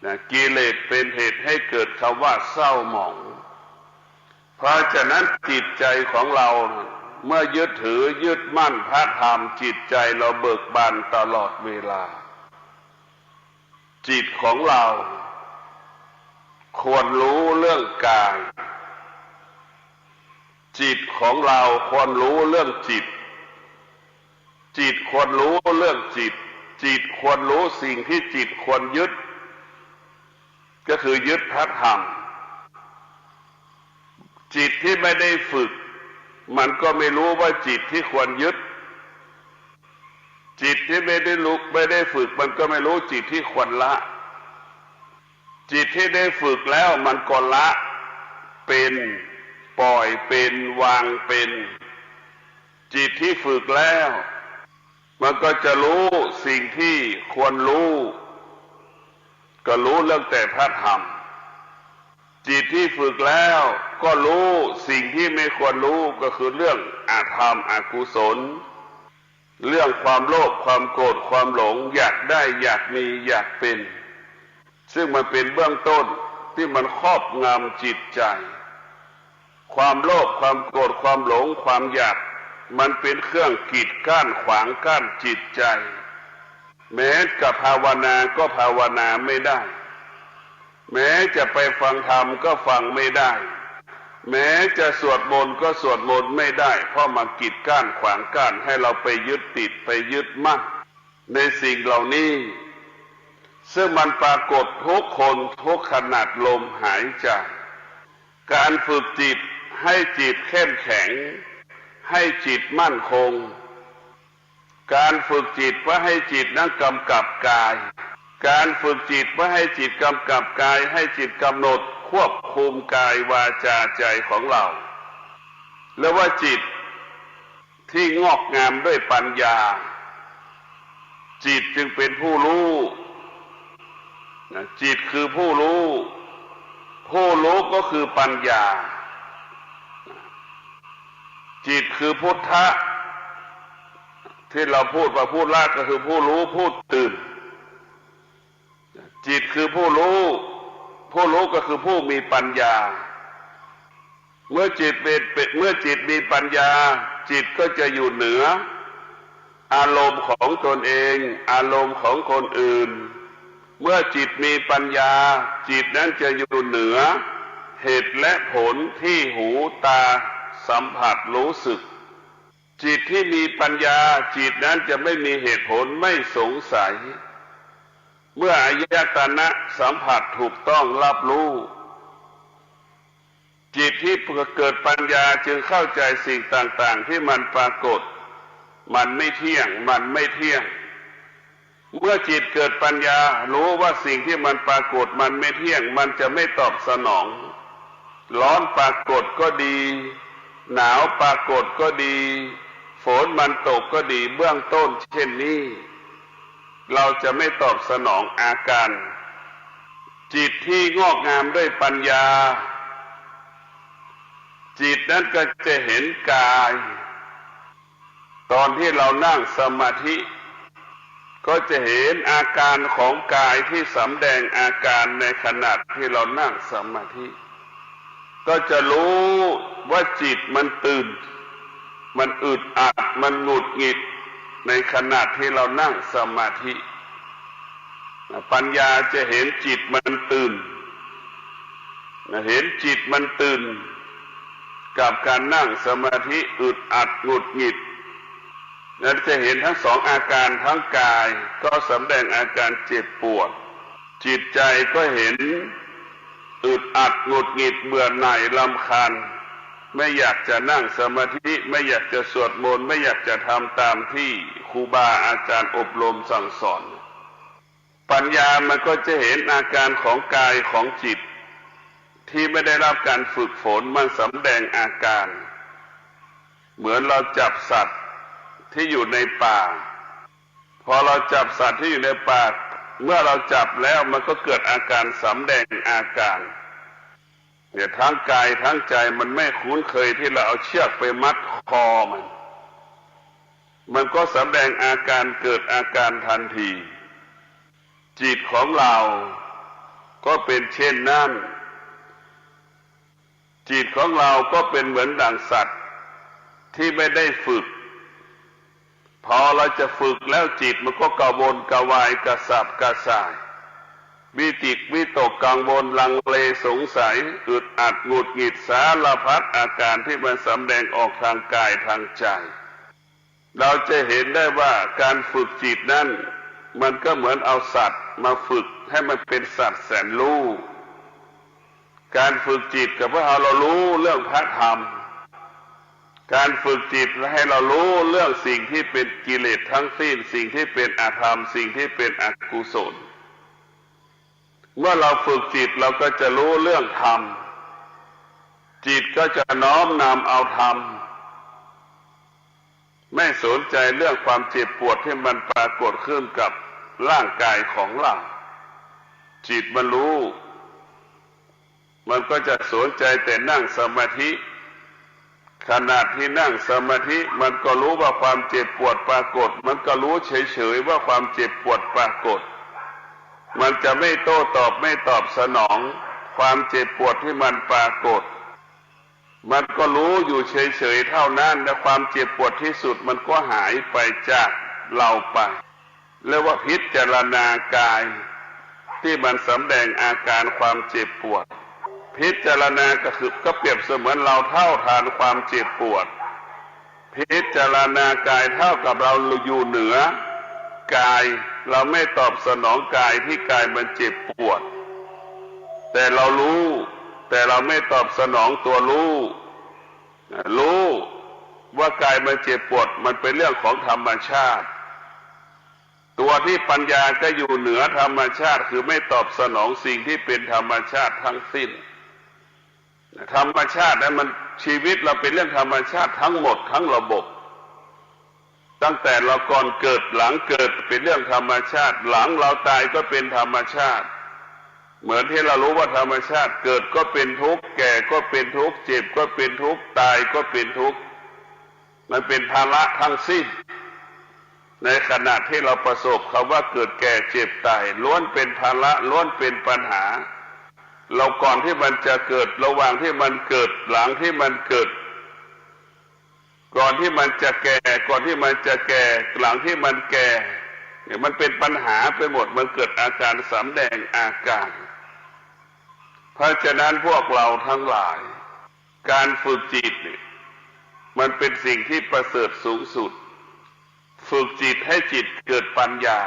นะ กิเลสเป็นเหตุให้เกิดคำว่าเศร้าหมอง เพราะฉะนั้นจิตใจของเราเมื่อยึดถือยึดมั่นพระธรรม จิตใจเราเบิกบานตลอดเวลา จิตของเราควรรู้เรื่องกาย จิตของเราควรรู้เรื่องจิต จิตควรรู้เรื่องจิต จิตควรรู้สิ่งที่จิตควรยึด ก็คือยึดพระธรรม จิตที่ไม่ได้ฝึก มันก็ไม่รู้ว่าจิตที่ควรยึด จิตที่ไม่ได้รู้ ไม่ได้ฝึก มันก็ไม่รู้จิตที่ควรละ จิตที่ได้ฝึกแล้วมันก็ละเป็น ปล่อยเป็น วางเป็น จิตที่ฝึกแล้ว มันก็จะรู้สิ่งที่ควรรู้ ก็รู้เรื่องแต่พระธรรม จิตที่ฝึกแล้วก็รู้สิ่งที่ไม่ควรรู้ ก็คือเรื่องอธรรมอกุศล เรื่องความโลภ ความโกรธ ความหลง อยากได้ อยากมี อยากเป็น ซึ่งมันเป็นเบื้องต้นที่มันครอบงำจิตใจ ความโลภ ความโกรธ ความหลง ความอยาก มันเป็นเครื่องกีดกั้นขวางกั้นจิตใจ แม้จะภาวนาก็ภาวนาไม่ได้ แม้จะไปฟังธรรมก็ฟังไม่ได้ แม้จะสวดมนต์ก็สวดมนต์ไม่ได้ เพราะมันกีดกั้นขวางกั้นให้เราไปยึดติด ไปยึดมั่นในสิ่งเหล่านี้ ซึ่งมันปรากฏทุกคนทุกขณะลมหายใจ การฝึกจิตให้จิตเข้มแข็ง ให้จิตมั่นคง การฝึกจิตเพื่อให้จิตนั้นกำกับกาย การฝึกจิตเพื่อให้จิตกำกับกาย ให้จิตกำหนดควบคุมกายวาจาใจของเรา และว่าจิตที่งอกงามด้วยปัญญา จิตจึงเป็นผู้รู้ นะ จิตคือผู้รู้ ผู้รู้ก็คือปัญญา จิตคือพุทธะ ที่เราพูดว่าพุทธะก็คือผู้รู้ผู้ตื่น จิตคือผู้รู้ ผู้รู้ก็คือผู้มีปัญญา เมื่อจิตเป็น เป็น เมื่อจิตมีปัญญา จิตก็จะอยู่เหนืออารมณ์ของตนเอง อารมณ์ของคนอื่น เมื่อจิตมีปัญญา จิตนั้นจะอยู่เหนือเหตุและผลที่หูตาสัมผัสรู้สึก จิตที่มีปัญญา จิตนั้นจะไม่มีเหตุผล ไม่สงสัย เมื่ออายตนะสัมผัสถูกต้องรับรู้ จิตที่เกิดปัญญาจึงเข้าใจสิ่งต่างๆ ที่มันปรากฏ มันไม่เที่ยง มันไม่เที่ยง เมื่อจิตเกิดปัญญารู้ว่าสิ่งที่มันปรากฏมันไม่เที่ยง มันจะไม่ตอบสนอง ร้อนปรากฏก็ดี หนาวปรากฏก็ดี ฝนมันตกก็ดี เบื้องต้นเช่นนี้ เราจะไม่ตอบสนองอาการ จิตที่งอกงามด้วยปัญญา จิตนั้นก็จะเห็นกาย ตอนที่เรานั่งสมาธิ ก็จะเห็นอาการของกายที่สำแดงอาการในขณะที่เรานั่งสมาธิ ก็จะรู้ว่าจิตมันตื่น มันอึดอัด มันหงุดหงิด ในขณะที่เรานั่งสมาธิ ปัญญาจะเห็นจิตมันตื่น เห็นจิตมันตื่น กับการนั่งสมาธิอึดอัดหงุดหงิด นั้นจะเห็นทั้งสองอาการ ทั้งกายก็สำแดงอาการเจ็บปวด จิตใจก็เห็นอึดอัดหงุดหงิด เบื่อหน่ายรำคาญ ไม่อยากจะนั่งสมาธิ ไม่อยากจะสวดมนต์ ไม่อยากจะทำตามที่ครูบาอาจารย์อบรมสั่งสอน ปัญญามันก็จะเห็นอาการของกายของจิต ที่ไม่ได้รับการฝึกฝน มันสำแดงอาการ เหมือนเราจับสัตว์ที่อยู่ในป่า พอเราจับสัตว์ที่อยู่ในป่า เมื่อเราจับแล้วมันก็เกิดอาการสำแดงอาการ เนี่ย ทั้งกายทั้งใจมันไม่คุ้นเคยที่เราเอาเชือกไปมัดคอมัน มันก็สำแดงอาการ เกิดอาการทันที จิตของเราก็เป็นเช่นนั้น จิตของเราก็เป็นเหมือนดังสัตว์ที่ไม่ได้ฝึก พอเราจะฝึกแล้วจิตมันก็กระวนกระวาย กระสับกระส่าย วิจิตรวิตกกังวล ลังเลสงสัย อึดอัดหงุดหงิด สารพัดอาการที่มันสำแดงออกทางกายทางใจ เราจะเห็นได้ว่าการฝึกจิตนั้น มันก็เหมือนเอาสัตว์มาฝึกให้มันเป็นสัตว์แสนรู้ การฝึกจิตก็เพื่อให้เรารู้เรื่องพระธรรม การฝึกจิตให้เรารู้เรื่องสิ่งที่เป็นกิเลสทั้งสิ้น สิ่งที่เป็นอธรรม สิ่งที่เป็นอกุศล เมื่อเราฝึกจิตเราก็จะรู้เรื่องธรรม จิตก็จะน้อมนำเอาธรรม ไม่สนใจเรื่องความเจ็บปวดที่มันปรากฏขึ้นกับร่างกายของเรา จิตมันรู้ มันก็จะสนใจแต่นั่งสมาธิ ขณะที่นั่งสมาธิ มันก็รู้ว่าความเจ็บปวดปรากฏ มันก็รู้เฉยๆว่าความเจ็บปวดปรากฏ มันจะไม่โต้ตอบ ไม่ตอบสนอง ความเจ็บปวดที่มันปรากฏ มันก็รู้อยู่เฉยๆเท่านั้น และความเจ็บปวดที่สุดมันก็หายไปจากเราไป เรียกว่าพิจารณากายที่มันสำแดงอาการความเจ็บปวด พิจารณาก็คือ ก็เปรียบเสมือนเราเท่าทานความเจ็บปวด พิจารณากายเท่ากับเราอยู่เหนือกาย เราไม่ตอบสนองกายที่กายมันเจ็บปวด แต่เรารู้ แต่เราไม่ตอบสนองตัวรู้ รู้ว่ากายมันเจ็บปวด มันเป็นเรื่องของธรรมชาติ ตัวที่ปัญญาก็อยู่เหนือธรรมชาติ คือไม่ตอบสนองสิ่งที่เป็นธรรมชาติทั้งสิ้น ธรรมชาตินั้นมัน ชีวิตเราเป็นเรื่องธรรมชาติทั้งหมดทั้งระบบ ตั้งแต่เราก่อนเกิด หลังเกิดเป็นเรื่องธรรมชาติ หลังเราตายก็เป็นธรรมชาติ เหมือนที่เรารู้ว่าธรรมชาติ เกิดก็เป็นทุกข์ แก่ก็เป็นทุกข์ เจ็บก็เป็นทุกข์ ตายก็เป็นทุกข์ มันเป็นภาระทั้งสิ้น ในขณะที่เราประสบคำว่าเกิดแก่เจ็บตาย ล้วนเป็นภาระ ล้วนเป็นปัญหา เราก่อนที่มันจะเกิด ระหว่างที่มันเกิด หลังที่มันเกิด ก่อนที่มันจะแก่ ก่อนที่มันจะแก่ หลังที่มันแก่ เนี่ยมันเป็นปัญหาไปหมด มันเกิดอาการสำแดงอาการ เพราะฉะนั้นพวกเราทั้งหลาย การฝึกจิตเนี่ย มันเป็นสิ่งที่ประเสริฐสูงสุด ฝึกจิตให้จิตเกิดปัญญา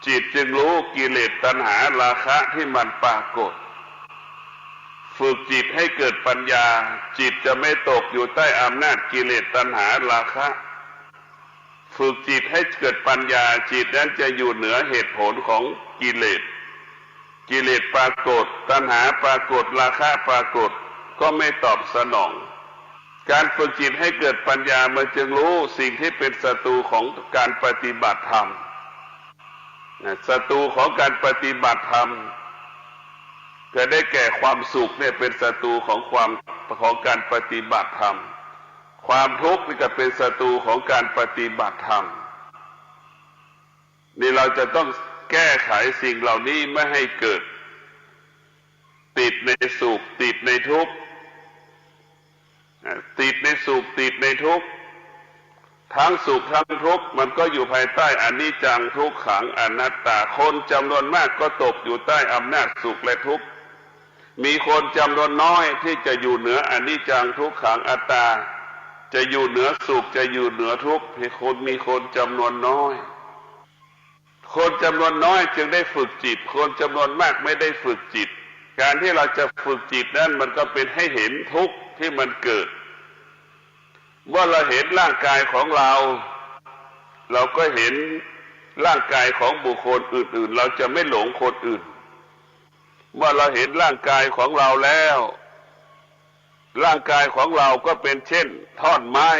จิตจึงรู้กิเลสตัณหาราคะที่มันปรากฏ ฝึกจิตให้เกิดปัญญา จิตจะไม่ตกอยู่ใต้อำนาจกิเลสตัณหาราคะ ฝึกจิตให้เกิดปัญญา จิตนั้นจะอยู่เหนือเหตุผลของกิเลส กิเลสปรากฏ ตัณหาปรากฏ ราคะปรากฏ ก็ไม่ตอบสนอง การฝึกจิตให้เกิดปัญญา มันจึงรู้สิ่งที่เป็นศัตรูของการปฏิบัติธรรม นะ ศัตรูของการปฏิบัติธรรม จะได้แก่ความสุขเนี่ยเป็นศัตรูของความ ของการปฏิบัติธรรม ความทุกข์นี่ก็เป็นศัตรูของการปฏิบัติธรรม นี่เราจะต้องแก้ไขสิ่งเหล่านี้ไม่ให้เกิด ติดในสุข ติดในทุกข์ ติดในสุขติดในทุกข์ ทั้งสุขทั้งทุกข์มันก็อยู่ภายใต้อนิจจังทุกขังอนัตตา คนจำนวนมากก็ตกอยู่ใต้อำนาจสุขและทุกข์ มีคนจำนวนน้อยที่จะอยู่เหนืออนิจจังทุกขังอัตตา จะอยู่เหนือสุขจะอยู่เหนือทุกข์ มีคน มีคนจำนวนน้อย คนจำนวนน้อยจึงได้ฝึกจิต คนจำนวนมากไม่ได้ฝึกจิต การที่เราจะฝึกจิตนั้นมันก็เป็นให้เห็นทุกข์ที่มันเกิด เมื่อเราเห็นร่างกายของเรา เราก็เห็นร่างกายของบุคคลอื่นๆ เราจะไม่หลงคนอื่น เมื่อเราเห็นร่างกายของเราแล้ว ร่างกายของเราก็เป็นเช่นท่อนไม้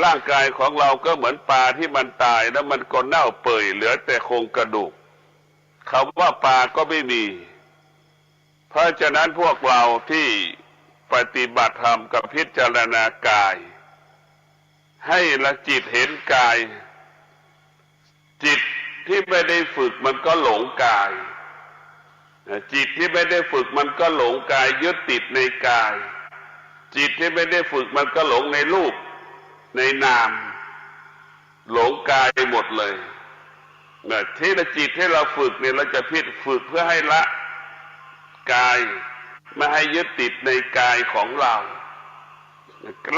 ร่างกายของเราก็เหมือนปลาที่มันตายแล้วมันก็เน่าเปื่อยเหลือแต่โครงกระดูก คำว่าปลาก็ไม่มี เพราะฉะนั้นพวกเราที่ปฏิบัติธรรมกับพิจารณากาย ให้ละจิตเห็นกาย จิตที่ไม่ได้ฝึกมันก็หลงกาย จิตที่ไม่ได้ฝึกมันก็หลงกาย ยึดติดในกาย จิตที่ไม่ได้ฝึกมันก็หลงในรูป ในนาม หลงกายหมดเลย เนี่ย ที่จิตที่เราฝึกเนี่ย เราจะพิจ- ฝึกเพื่อให้ละกาย ไม่ให้ยึดติดในกายของเรา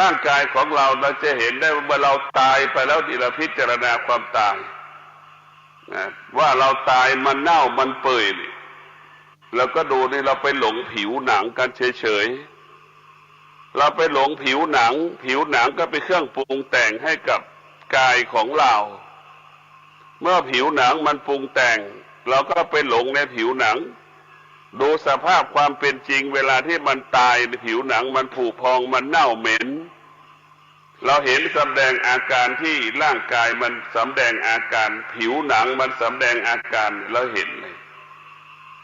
ร่างกายของเรา เราจะเห็นได้ว่าเมื่อเราตายไปแล้วนี่ เราพิจารณาความตาย นะ ว่าเราตาย มันเน่ามันเปื่อยนี่ เราก็ดูนี่ เราไปหลงผิวหนังกันเฉยๆ เราไปหลงผิวหนัง ผิวหนังก็เป็นเครื่องปรุงแต่งให้กับกายของเรา เมื่อผิวหนังมันปรุงแต่ง เราก็ไปหลงในผิวหนัง ดูสภาพความเป็นจริง เวลาที่มันตาย ผิวหนังมันผุพอง มันเน่าเหม็น เราเห็นสำแดงอาการที่ร่างกายมันสำแดงอาการ ผิวหนังมันสำแดงอาการ เราเห็นเลย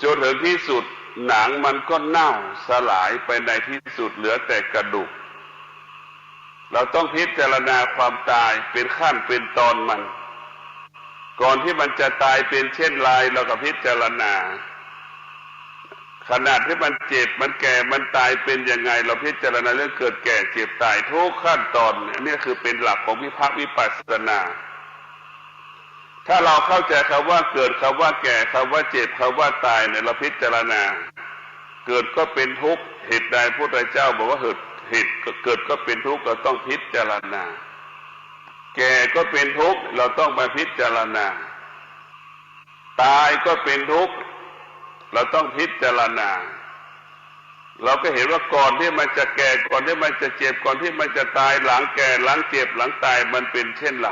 จนถึงที่สุดหนังมันก็เน่าสลายไปในที่สุด เหลือแต่กระดูก เราต้องพิจารณาความตายเป็นขั้นเป็นตอนมัน ก่อนที่มันจะตายเป็นเช่นไร เราก็พิจารณา ขนาดที่มันเจ็บ มันแก่ มันตายเป็นยังไง เราพิจารณาเรื่องเกิดแก่เจ็บตายทุกขั้นตอน อันนี้คือเป็นหลักของวิภักวิปัสสนา ถ้าเราเข้าใจคำว่าเกิด คำว่าแก่ คำว่าเจ็บ คำว่าตายเนี่ย เราพิจารณา เกิดก็เป็นทุกข์ เหตุใดพระพุทธเจ้าบอกว่าเหตุ เหตุเกิดก็เป็นทุกข์ เราต้องพิจารณา แก่ก็เป็นทุกข์ เราต้องมาพิจารณา ตายก็เป็นทุกข์ เราต้องพิจารณา เราก็เห็นว่าก่อนที่มันจะแก่ ก่อนที่มันจะเจ็บ ก่อนที่มันจะตาย หลังแก่ หลังเจ็บ หลังตาย มันเป็นเช่นไร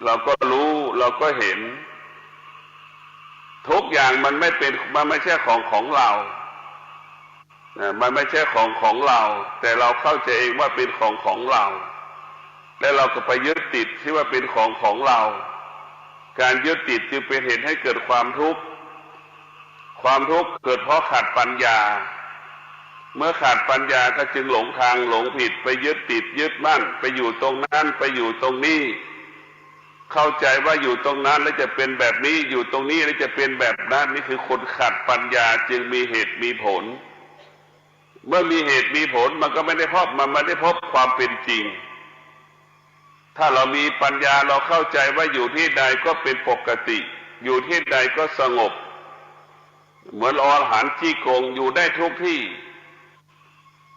เราก็รู้ เราก็เห็น ทุกอย่างมันไม่เป็น มันไม่ใช่ของของเรา นะ มันไม่ใช่ของของเรา แต่เราเข้าใจเองว่าเป็นของของเรา และเราก็ไปยึดติดที่ว่าเป็นของของเรา การยึดติดจึงเป็นเหตุให้เกิดความทุกข์ ความทุกข์เกิดเพราะขาดปัญญา เมื่อขาดปัญญาก็จึงหลงทางหลงผิด ไปยึดติดยึดมั่น ไปอยู่ตรงนั้น ไปอยู่ตรงนี้ เข้าใจว่าอยู่ตรงนั้นแล้วจะเป็นแบบนี้ อยู่ตรงนี้แล้วจะเป็นแบบนั้น นี่คือคนขาดปัญญา จึงมีเหตุมีผล เมื่อมีเหตุมีผล มันก็ไม่ได้พบ มันไม่ได้พบความเป็นจริง ถ้าเรามีปัญญา เราเข้าใจว่าอยู่ที่ใดก็เป็นปกติ อยู่ที่ใดก็สงบ เหมือนอรหันต์จี้กง อยู่ได้ทุกที่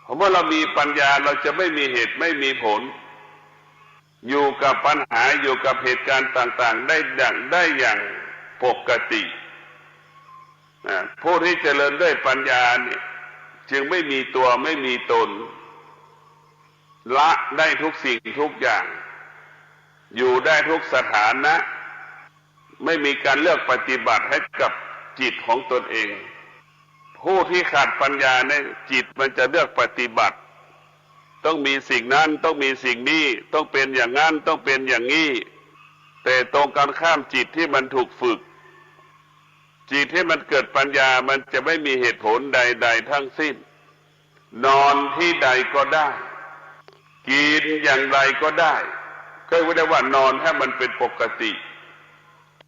เพราะเมื่อเรามีปัญญา เราจะไม่มีเหตุไม่มีผล อยู่กับปัญหา อยู่กับเหตุการณ์ต่างๆ ได้อย่าง ได้อย่างปกติ อ่า ผู้ที่เจริญด้วยปัญญาเนี่ย จึงไม่มีตัวไม่มีตน ละได้ทุกสิ่งทุกอย่าง อยู่ได้ทุกสถานะ ไม่มีการเลือกปฏิบัติให้กับจิตของตนเอง ผู้ที่ขาดปัญญาเนี่ย จิตมันจะเลือกปฏิบัติ ต้องมีสิ่งนั้น ต้องมีสิ่งนี้ ต้องเป็นอย่างนั้น ต้องเป็นอย่างนี้ แต่ตรงกันข้ามจิตที่มันถูกฝึก จิตที่มันเกิดปัญญา มันจะไม่มีเหตุผลใดๆ ทั้งสิ้น นอนที่ใดก็ได้ กินอย่างไรก็ได้ ก็เรียกว่านอนให้มันเป็นปกติ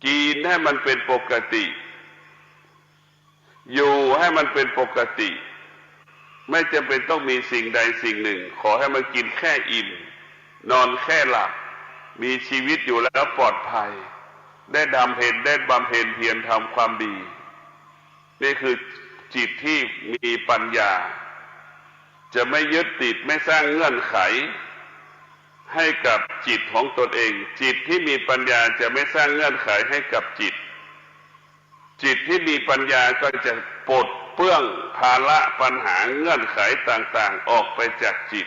กินให้มันเป็นปกติ อยู่ให้มันเป็นปกติ ไม่จำเป็นต้องมีสิ่งใดสิ่งหนึ่ง ขอให้มันกินแค่อิ่ม นอนแค่หลับ มีชีวิตอยู่แล้วปลอดภัย ได้บำเพ็ญ ได้บำเพ็ญเพียรทำความดี นี่คือจิตที่มีปัญญา จะไม่ยึดติด ไม่สร้างเงื่อนไขให้กับจิตของตนเอง จิตที่มีปัญญาจะไม่สร้างเงื่อนไขให้กับจิต จิตที่มีปัญญาก็จะปลดเปลื้องภาระปัญหาเงื่อนไขต่างๆ ออกไปจากจิต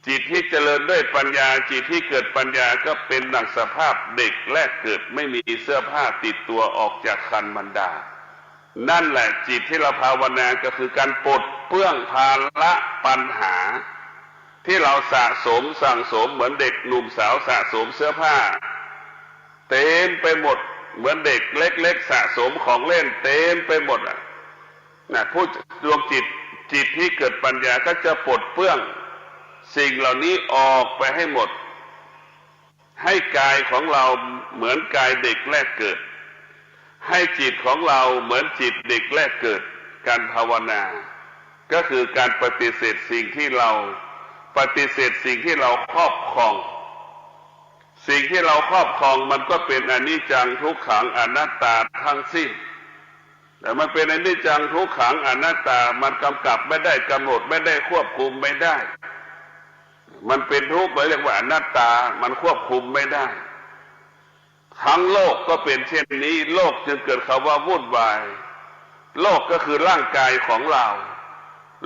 จิตที่เจริญด้วยปัญญา จิตที่เกิดปัญญาก็เป็นดังสภาพเด็กแรกเกิด ไม่มีเสื้อผ้าติดตัวออกจากครรภ์มารดา นั่นแหละจิตที่เราภาวนาก็คือการปลดเปลื้องภาระปัญหา ที่เราสะสมสั่งสมเหมือนเด็กหนุ่มสาวสะสมเสื้อผ้า เต็มไปหมด เหมือนเด็กเล็กๆ สะสมของเล่นเต็มไปหมดอะนะ ผู้ดวงจิต จิตที่เกิดปัญญาก็จะปลดเปลื้องสิ่งเหล่านี้ออกไปให้หมด ให้กายของเราเหมือนกายเด็กแรกเกิด ให้จิตของเราเหมือนจิตเด็กแรกเกิด การภาวนา ก็คือการปฏิเสธสิ่งที่เรา ปฏิเสธสิ่งที่เราครอบครอง สิ่งที่เราครอบครองมันก็เป็นอนิจจังทุกขังอนัตตาทั้งสิ้น แต่มันเป็นอนิจจังทุกขังอนัตตา มันกำกับไม่ได้ กำหนดไม่ได้ ควบคุมไม่ได้ มันเป็นทุกข์ เราเรียกว่าอนัตตา มันควบคุมไม่ได้ ทั้งโลกก็เป็นเช่นนี้ โลกจึงเกิดคำว่าวุ่นวาย โลกก็คือร่างกายของเรา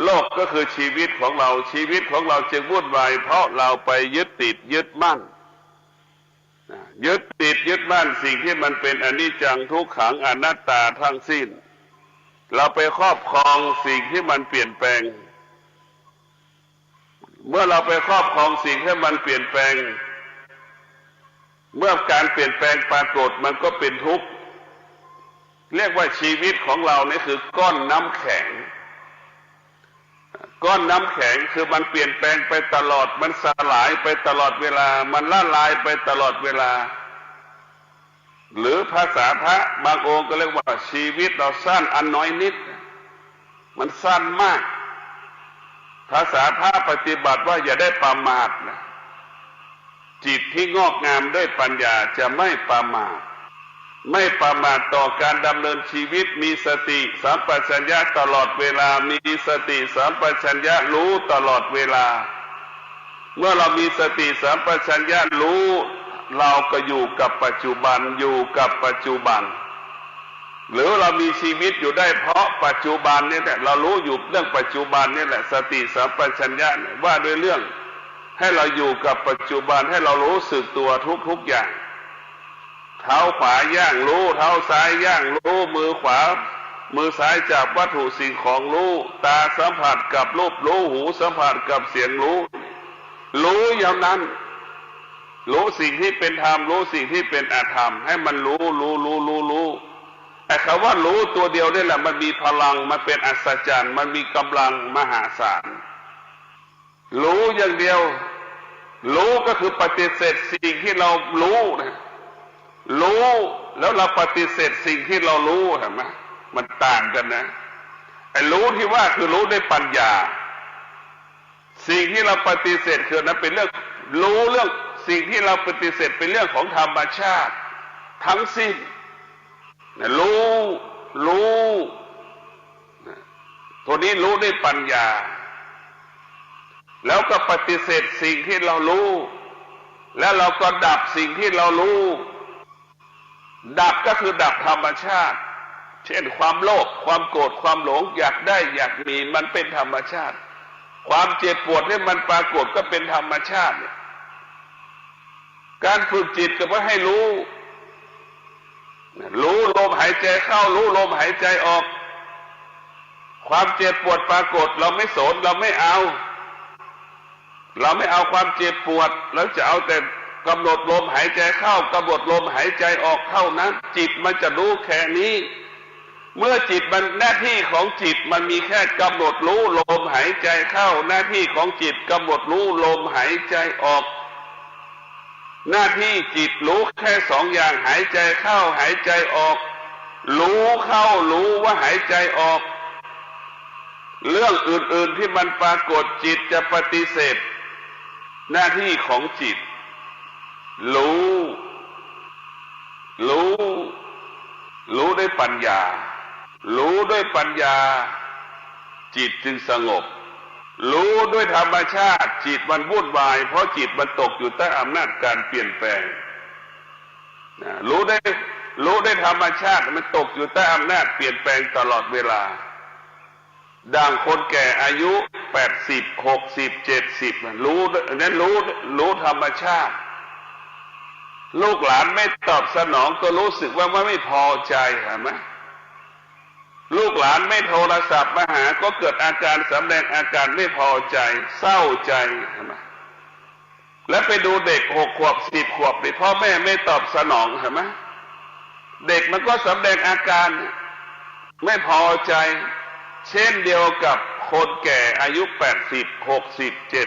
โลกก็คือชีวิตของเรา ชีวิตของเราจึงวุ่นวาย เพราะเราไปยึดติดยึดมั่น นะ ยึดติดยึดมั่นสิ่งที่มันเป็นอนิจจังทุกขังอนัตตาทั้งสิ้น เราไปครอบครองสิ่งที่มันเปลี่ยนแปลง เมื่อเราไปครอบครองสิ่งที่มันเปลี่ยนแปลง เมื่อการเปลี่ยนแปลงปรากฏมันก็เป็นทุกข์ เรียกว่าชีวิตของเรานี่คือก้อนน้ำแข็ง ก้อนน้ำแข็งคือมันเปลี่ยนแปลงไปตลอด มันสลายไปตลอดเวลา มันละลายไปตลอดเวลา หรือภาษาพระบางองค์ก็เรียกว่าชีวิตเราสั้นอันน้อยนิด มันสั้นมาก ภาษาพระปฏิบัติว่าอย่าได้ประมาทนะ จิตที่งอกงามด้วยปัญญาจะไม่ประมาท ไม่ประมาทต่อการดำเนินชีวิต มีสติสัมปชัญญะตลอดเวลา มีสติสัมปชัญญะรู้ตลอดเวลา เมื่อเรามีสติสัมปชัญญะรู้ เราก็อยู่กับปัจจุบัน อยู่กับปัจจุบัน หรือเรามีชีวิตอยู่ได้เพราะปัจจุบันนี่แหละ เรารู้อยู่เรื่องปัจจุบันนี่แหละ สติสัมปชัญญะเนี่ยว่าด้วยเรื่องให้เราอยู่กับปัจจุบัน ให้เรารู้สึกตัวทุกๆ อย่าง เท้าขวาย่างรู้ เท้าซ้ายย่างรู้ มือขวา มือซ้ายจับวัตถุสิ่งของรู้ ตาสัมผัสกับรูปรู้ หูสัมผัสกับเสียงรู้ รู้อย่างนั้น รู้สิ่งที่เป็นธรรม รู้สิ่งที่เป็นอธรรม ให้มันรู้ รู้ รู้ รู้ รู้ ไอ้คำว่ารู้ตัวเดียวนี่แหละ มันมีพลัง มันเป็นอัศจรรย์ มันมีกำลังมหาศาล รู้อย่างเดียว รู้ก็คือปฏิเสธสิ่งที่เรารู้นะ รู้แล้วเราปฏิเสธสิ่งที่เรารู้ เห็นไหม มันต่างกันนะ ไอ้รู้ที่ว่าคือรู้ด้วยปัญญา สิ่งที่เราปฏิเสธคือนั้นเป็นเรื่อง รู้เรื่อง สิ่งที่เราปฏิเสธเป็นเรื่องของธรรมชาติทั้งสิ้นนะ รู้ รู้นะ ตัวนี้รู้ด้วยปัญญา แล้วก็ปฏิเสธสิ่งที่เรารู้ แล้วเราก็ดับสิ่งที่เรารู้ ดับก็คือดับธรรมชาติ เช่นความโลภ ความโกรธ ความหลง อยากได้ อยากมี มันเป็นธรรมชาติ ความเจ็บปวดที่มันปรากฏก็เป็นธรรมชาติเนี่ย การฝึกจิตก็เพื่อให้รู้ รู้ลมหายใจเข้า รู้ลมหายใจออก ความเจ็บปวดปรากฏ เราไม่สน เราไม่เอา เราไม่เอาความเจ็บปวด เราจะเอาแต่กำหนดลมหายใจเข้า กำหนดลมหายใจออกเท่านั้น จิตมันจะรู้แค่นี้ เมื่อจิตมัน หน้าที่ของจิตมันมีแค่กำหนดรู้ลมหายใจเข้า หน้าที่ของจิตกำหนดรู้ลมหายใจออก หน้าที่จิตรู้แค่สองอย่าง หายใจเข้า หายใจออก รู้เข้า รู้ว่าหายใจออก เรื่องอื่นๆที่มันปรากฏ จิตจะปฏิเสธหน้าที่ของจิต รู้ รู้ รู้ด้วยปัญญา รู้ด้วยปัญญา จิตจึงสงบ รู้ด้วยธรรมชาติ จิตมันวุ่นวาย เพราะจิตมันตกอยู่ใต้อำนาจการเปลี่ยนแปลง นะ รู้ได้ รู้ได้ธรรมชาติ มันตกอยู่ใต้อำนาจเปลี่ยนแปลงตลอดเวลา ดังคนแก่อายุแปดสิบ หกสิบ เจ็ดสิบ นะ รู้ นั่นรู้ รู้ธรรมชาติ ลูกหลานไม่ตอบสนองก็รู้สึกว่ามันไม่พอใจ เห็นไหม ลูกหลานไม่โทรศัพท์มาหาก็เกิดอาการ สำแดงอาการไม่พอใจ เศร้าใจ เห็นไหม แล้วไปดูเด็กหกขวบ สิบขวบนี่ พ่อแม่ไม่ตอบสนอง เห็นไหม เด็กมันก็สำแดงอาการไม่พอใจ เช่นเดียวกับคนแก่อายุแปดสิบ หกสิบ เจ็ด